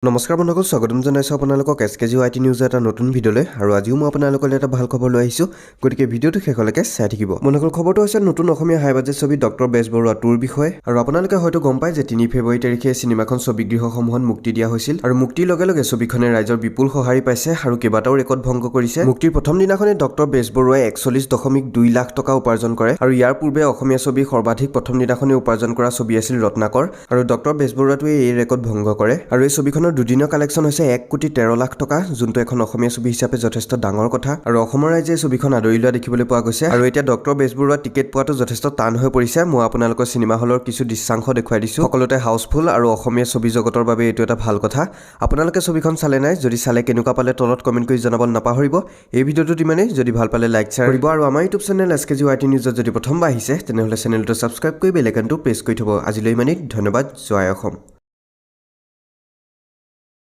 নমস্কাৰ বন্ধুসকল, স্বাগতম জনাইছোঁ আপোনালোকক এছ কে জি ৱাই টি নিউজৰ এটা নতুন ভিডিঅ'লৈ। আৰু আজিও মই আপোনালোকলৈ এটা ভাল খবৰ লৈ আহিছোঁ, গতিকে ভিডিঅ'টো শেষলৈকে চাই থাকিব। বন্ধুসকল, খবৰটো হৈছে নতুন অসমীয়া হাই বাজেট ছবি ডক্টৰ বেজবৰুৱা 2ৰ বিষয়ে। আৰু আপোনালোকে হয়তো গম পায় যে 3 ফেব্ৰুৱাৰী তাৰিখে এই চিনেমাখন ছবিগৃহসমূহত মুক্তি দিয়া হৈছিল আৰু মুক্তিৰ লগে লগে ছবিখনে ৰাইজৰ বিপুল সঁহাৰি পাইছে আৰু কেইবাটাও ৰেকৰ্ড ভংগ কৰিছে। মুক্তিৰ প্ৰথম দিনাখনে ডক্টৰ বেজবৰুৱাই 41.2 লাখ টকা উপাৰ্জন কৰে। আৰু ইয়াৰ পূৰ্বে অসমীয়া ছবি সৰ্বাধিক প্ৰথম দিনাখনে উপাৰ্জন কৰা ছবি আছিল ৰত্নাকৰ আৰু ডক্টৰ বেজবৰুৱাটোৱে এই ৰেকৰ্ড ভংগ কৰে। আৰু এই ছবিখনৰ দুদিনৰ কালেকশ্যন হৈছে 1 কোটি 13 লাখ টকা, যোনটো এখন অসমীয়া ছবি হিচাপে যথেষ্ট ডাঙৰ কথা। আৰু অসমৰ ৰাইজে এই ছবিখন আদৰি লোৱা দেখিবলৈ পোৱা গৈছে। আৰু এতিয়া ডক্টৰ বেজবৰুৱা টিকেট পোৱাটো যথেষ্ট টান হৈ পৰিছে। মই আপোনালোকৰ চিনেমা হলৰ কিছু দৃশ্যাংশ দেখুৱাই দিছোঁ। সকলোতে হাউচফুল আৰু অসমীয়া ছবি জগতৰ বাবে এইটো এটা ভাল কথা। আপোনালোকে ছবিখন চালে নাই? যদি চালে, কেনেকুৱা পালে তলত কমেণ্ট কৰি জনাব নাপাহৰিব। এই ভিডিঅ'টোত ইমানেই। যদি ভাল পালে লাইক, শ্বেয়াৰ কৰিব আৰু আমাৰ ইউটিউব চেনেল এছ কে জি ৱাই টি নিউজত যদি প্ৰথমবাৰ আহিছে, তেনেহ'লে চেনেলটো ছাবস্ক্ৰাইব কৰি বেল আইকনটো প্ৰেছ কৰি থ'ব। আজিলৈ ইমানেই। ধন্যবাদ। জয় অসম।